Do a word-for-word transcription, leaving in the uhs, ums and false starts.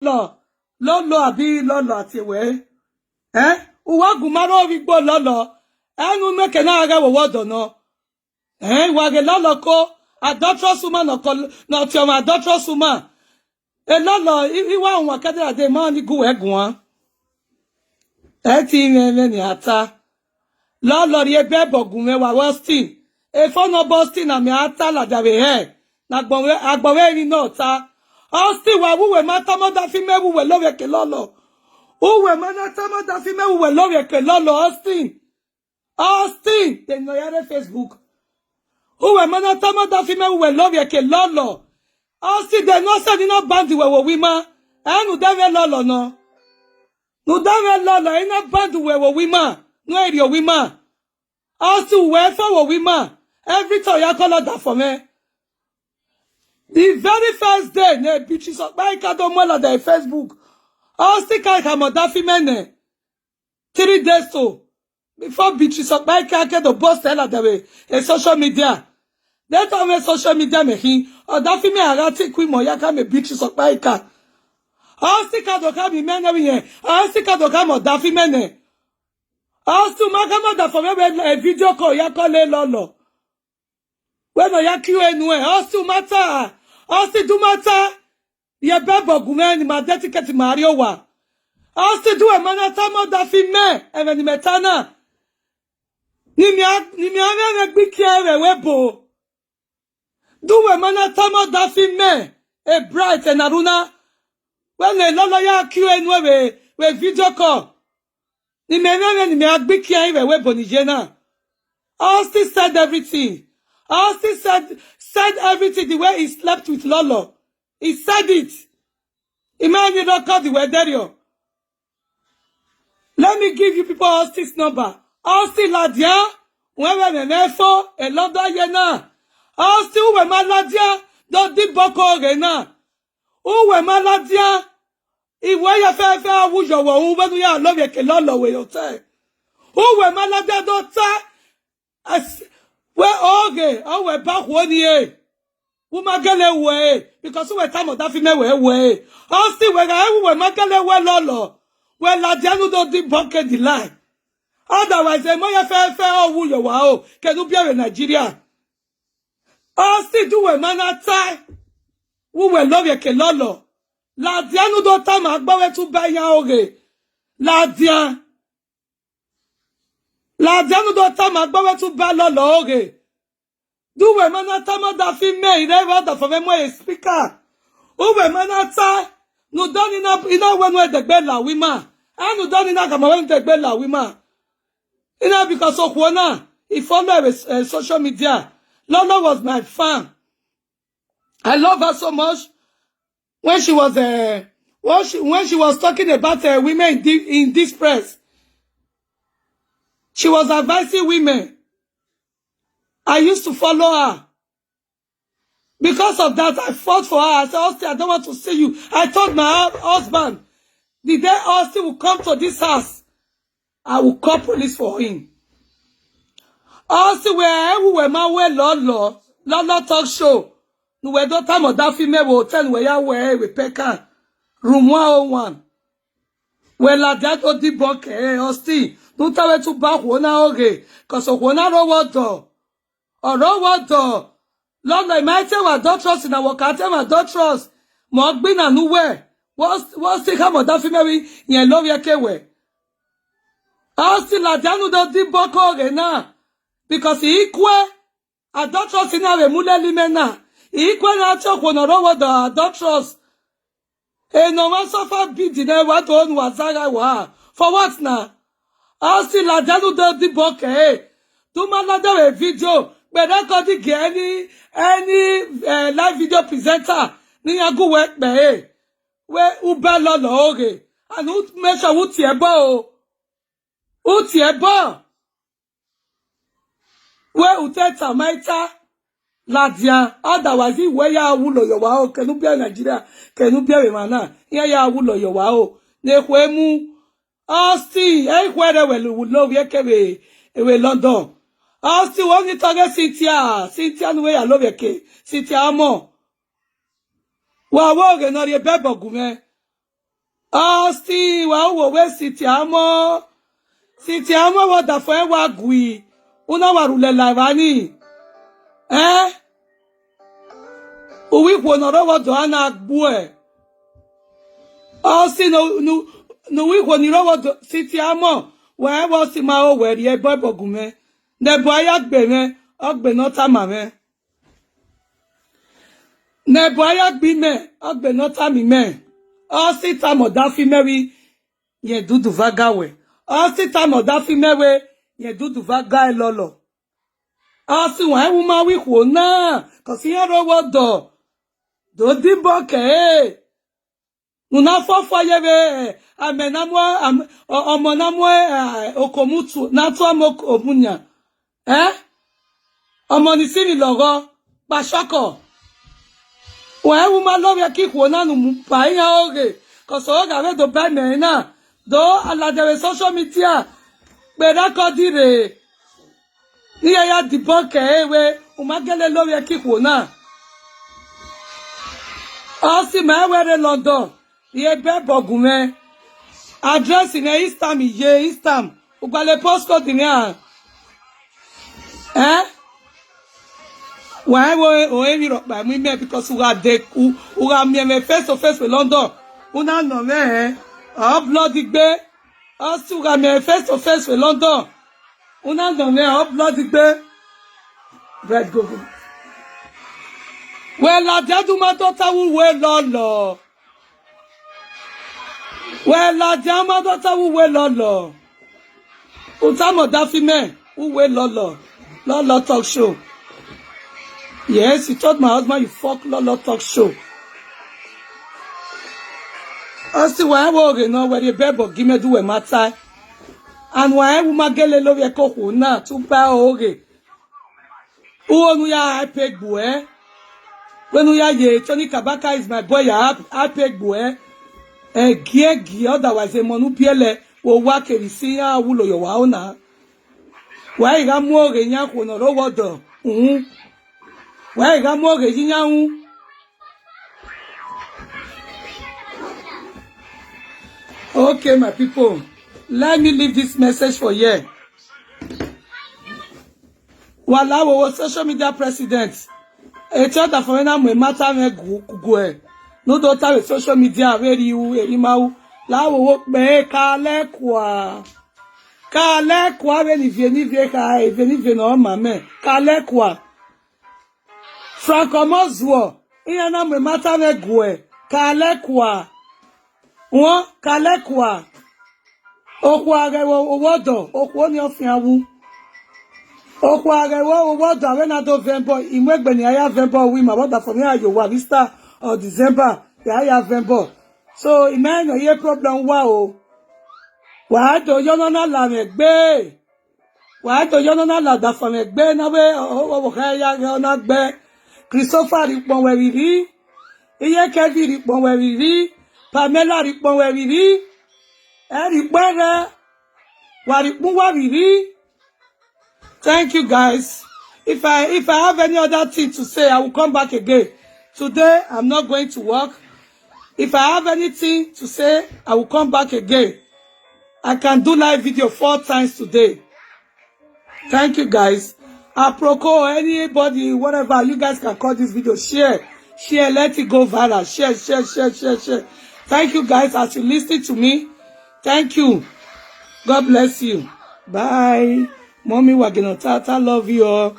Lọlọ, Lọlọ abi Lọlọ a tie wẹ? Eh? Uwa gu ma rre ovbi igbo Lọlọ. Ẹ nu mẹ ke na gha vbe owa ọdọ nọ. Eh, wa ghe Lọlọ ko, adulterous woman nọ ko, nọ tie ọmwa adulterous woman. E Lọlọ, I, I wa wan kẹdẹ dade, ma ni gu wẹ guan. Ẹ ti mwẹ ẹmwẹ ne a ta. Lọlọ rhie Bible gu mwẹ wa vbe Austin. Efo nọ bu Austin na mẹ a ta ladian vbe hẹ. Ne agbọn vbe, agbọn vbe emwi nọ ta. Austin, wa vbe uwẹ ma tama ọdafẹn imẹ vbe uwẹ lovbiẹ ke Lọlọ. Uwẹ ma na tama ọdafẹn imẹ vbe uwẹ lovbiẹ ke Lọlọ, Austin. Austin, de nọ ya rre Facebook. Uwẹ ma na tama ọdafẹn imẹ vbe uwẹ lovbiẹ ke Lọlọ. Austin, de nọ sẹ ni na band wẹ vbe owa ima. Ẹ ne u de mwẹ Lọlọ nọ. Ne u de mwẹ Lọlọ, I na band wẹ vbe owa ima, ne u rhie owa ima. Austin, uwẹ fo vbe owa ima. Every time ya call ọdafẹn mwẹ. The very first day ne Beatrice Ọkpaika do mu ladian Facebook, Austin ka khama ọdafẹn imẹ nẹ. Three days to, before Beatrice Ọkpaika ke do post ladian vbe e social media. De te ọ mwẹ social media mẹ khin, ọdafẹn imẹ a gha te ku imẹ ya khama Beatrice Ọkpaika. Austin ka do khama imẹ nẹ vbe iyẹn, Austin ka do khama ọdafẹn imẹ nẹ. Austin, u ma khama ọdafẹn mwẹ vbe video call ya call Lọlọ. Wẹ ne ọ ya kie enu ẹn, Austin, u ma ta, Austin, de u ma ta. Rhie Bible gu mwẹ ne ima de ticket ma rrie owa. Austin, de uwẹ ma na tama ọdafẹn imẹ, ẹmwẹ ne imẹ ta na. Ne imẹ a, ne imẹ a mwẹ ẹmwẹ gbe ikiẹn vbe ẹvbo ebo. De uwẹ ma na tama ọdafẹn imẹ, e Bright, ena rhunmwuda. Wẹ ne Lọlọ ya kie enu ẹn vbe, vbe video call. Ne imẹ mwẹ ẹmwẹ ne imẹ a gbe ikiẹn vbe ẹvbo ebo ni ye na. Austin said everything. Austin said, said everything the way he slept with Lọlọ. He said it. Imẹ ni record wẹ dẹrriọ. Let me give you people Austin's number. Austin ladian, wẹ vbe ẹmwẹ mwẹ fo, e London ye na. Austin, uwẹ ma ladian, do dibọ ke oghe na. Uwẹ ma ladian, iwẹ ya fẹfẹ a wu yọ wẹ, u vbe ne u ya lovbiẹ ke Lọlọ wẹ ye otọ. Uwẹ ma ladian do ta, as-, wẹ oghe, ọ wẹ ba khuo ni e. U ma gele wẹ e, because uwẹ tama ọdafẹn imẹ wẹ wẹ e. Austin, wẹ gha ru, uwẹ ma gele wẹ Lọlọ. Wẹ ladian ne u do dibọ ke the line. Otherwise, emọ ya fẹfẹ ọ wu yọ wa o, ke ne u biẹ vbe Nigeria. Austin, de uwẹ ma na ta, vbe uwẹ lovbiẹ ke Lọlọ. Ladian ne u do tama agbọvbe tuba iran oghe. Ladian. Ladian ne u do tama agbọvbe tuba Lọlọ oghe. De uwẹ ma na tama ọdafẹn imẹ, I rre vbe ọdafẹn mwẹ mu ẹre speaker. Uwẹ ma na ta, ne u dọ ni na, I na wẹ ne u degbe la uwu ima. Ẹ ne u dọ ni na khama wẹ ne u degbe la uwu ima. I na, because okhuo na, I follow ẹre vbe, eh, social media. Lọlọ was my fan. I love her so much. When she was, uh, when she, when she was talking about, uh, women in, di- in distress, she was advising women. I used to follow her. Because of that, I fought for her. I said, "Austin, I don't want to see you." I told my hu- husband, "The day Austin will come to this house, I will call police for him." Austin, wẹ ẹ wu wẹ ma wẹ Lọlọ, Lọlọ talk show. Ne uwẹ do tama ọdafẹn imẹ vbe hotel ne uwẹ ya wẹ ẹre vbe Peckham, room one oh one. Wẹ ladian do dibọ ke Austin, ne u ta vbe tuba okhuo na oghe, cause okhuo na rre owa ọdọ. Ọ rre owa ọdọ. Lọlọ, I ma te wa adulteress na, wẹ ọ ka te wa adulteress. Mẹ ọ gbe ina ne uwẹ. Wẹ Austin khama ọdafẹn imẹ vbe irẹn lovbiẹ ke wẹ. Austin, ladian ne u do dibọ ke oghe na. Because I kue adulteress na vbe mu lele imẹ na. I kue na te okhuo ne ọ rre owa ọdọ adulteress. Eno wa suffer beating na, wa do nu wa zagha wa. For what na? Austin, ladian ne u do dibọ ke e. De u ma ladian vbe video, kpe record gie any, any, eh, live video presenter ne iran gu wẹ kpe e. Wẹ u ba Lọlọ oghe. And u make sure u tie ẹbọ o. U tie ẹbọ. Wẹ u te tama ita ladian, otherwise, wẹ ya wulo ye owa o, ke ne u biẹ Nigeria, ke ne u biẹ vbe emwa na, iran ya wulo ye owa o. Ne ekhue mu, Austin, ẹ i khuẹrhẹ wẹ lo wulo vbiẹ ke vbe, vbe London. Austin, wẹ ni tọghe Cynthia, Cynthia ne uwẹ ya lovbiẹ ke, Cynthia ọmọ. Wa wẹ oghe ne ọ rhie Bible gu mwẹ. Austin, wa wo wẹ Cynthia Amor. Cynthia Amor, wa da fo ẹn wa gui. U na wa rhulẹ la evba ni. Ẹn? Uwu ikhuo ne ọ rre ọvbọdọ a na gbuẹ. Austin, ne, ne, ne uwu ikhuo ni rre ọvbọdọ, Cynthia Amor, wẹ rẹn wẹ Austin ma ho wẹ rhie ẹbọ ẹbọ gu mwẹ. Ne ẹbọ a ya gbe mwẹ, ọ gbe ne ọ tama mwẹ. Ne ẹbọ a ya gbe imẹ, ọ gbe ne ọ tama imẹ. Austin tama ọdafi mẹ vbe rẹn dudu va ga wẹ. Austin tama ọdafi mẹ vbe rẹn dudu va ga ẹlọlọ. Austin, wa rẹn wẹ u ma ru ikhuo na, cause iran rre ọvbọdọ do dibọ kẹre. Ne u na fọfọ ye vbe, eh, amẹ na mu, am-, ọ-, ọmọ na mu, eh, okomu tu, na tu amẹ okomu yan. Eh? Ọmọ ni si ni lọghọ, kpasọkọ. Wa rẹn wẹ u ma lọ vbe ẹki ikhuo na ne u mu ba iran oghe, cause ọ gha vbe do ba imẹ na, do a ladian vbe social media, kpe record rre. Ne iran ya dibọ kẹre wẹ u ma gele lọ vbe ẹki ikhuo na. Austin, ma wẹ rre London, rhie ẹbọ ẹbọ gu mwẹ. Address mwẹ East Ham, ye East Ham. U gualọ postcode mwẹ a? Eh? Wa rẹn wẹ ore emwi rhọkpa mu imẹ, because u gha de, u, u gha miẹn mwẹ face to face vbe London, u na nọ mwẹ, ẹn? Ọ blood gbe. Austin, u gha miẹn mwẹ face to face vbe London, u na nọ mwẹ, ọ blood gbe. Bread go go. Wẹ ladian, u ma do ta wẹ u wẹ lọlọ. Wẹ ladian, u ma do ta wẹ u wẹ lọlọ. U tama ọdafi mẹ, u wẹ lọlọ. Lọlọ talk show. Yes, you told my husband you fuck lọlọ talk show. Austin, wa rẹn wẹ oghe nọ, wẹ rhie ẹbọ ẹbọ gu mwẹ, do wẹ ma tae. And wa rẹn wẹ u ma gele lọ vbe ẹki okhuo na, te u ba oghe. Uwo ne u ya hype egbe uẹ. Wẹ ne u ya ye Tony Kabaka is my boy, ya hype, hype egbe uẹ. Ẹgiẹgiẹ, otherwise, emọ ne u biẹlẹ, vbe owa kevbe isi iran wulo ye owa ona. Wa i gha mu oghe yan khuo ne ọ rre ọvbọdọ uhunmwu. Wa i gha mu oghe ye iran ru. Okay, my people, let me leave this message for here. Wa la wo wo social media president. Etẹn ọdafẹn mwẹ na mu emata mwẹ gu-, guẹ. Ne u do ta vbe social media vbe rhie ru, erha ima ru. La wo wo kpẹre, ka lẹ kua. Ka lẹ kua vbene ivie ne ivie kha, ivie ne ivie ne ọ ma mẹ. Ka lẹ kua. Frank Ọmọzuọ, iran na mu emata mwẹ guẹ, ka lẹ kua. Wọn, ka lẹ kua. Okhuo a ghẹ vbe owa ọdọ, okhuo ni ọ fian wu. Okhuo a ghẹ vbe owa ọdọ, avbe na do vẹ ẹbọ, I mu egbe ne iran ya vẹ ẹbọ, wẹ ima vbe ọdafẹn ne iran ye owa vbe Easter or December, iran ya vẹ ẹbọ. So, I ma rẹn ne ọ ye problem uwa o. Wa do ye ọnọna la mwẹ egbe. Wa do ye ọnọna la ọdafẹn mwẹ egbe ne avbe ọvbokhan ya ghẹ ọ na gbe. Christopher rhie ukpọn wẹ vbe rhie. Iye Kevin rhie ukpọn wẹ vbe rhie. Pamela rhie ukpọn wẹ vbe rhie. Ẹ rhie ukpọn rẹ. Wa rhie ukpọn uwa vbe rhie. Thank you, guys. If I, if I have any other thing to say, I will come back again. Today, I'm not going to work. If I have anything to say, I will come back again. I can do live video four times today. Thank you, guys. Aproko, anybody, whatever, you guys can call this video. Share. Share. Let it go viral. Share, share, share, share, share. Thank you, guys, as you listen to me. Thank you. God bless you. Bye. Mommy Waginotata, love you all.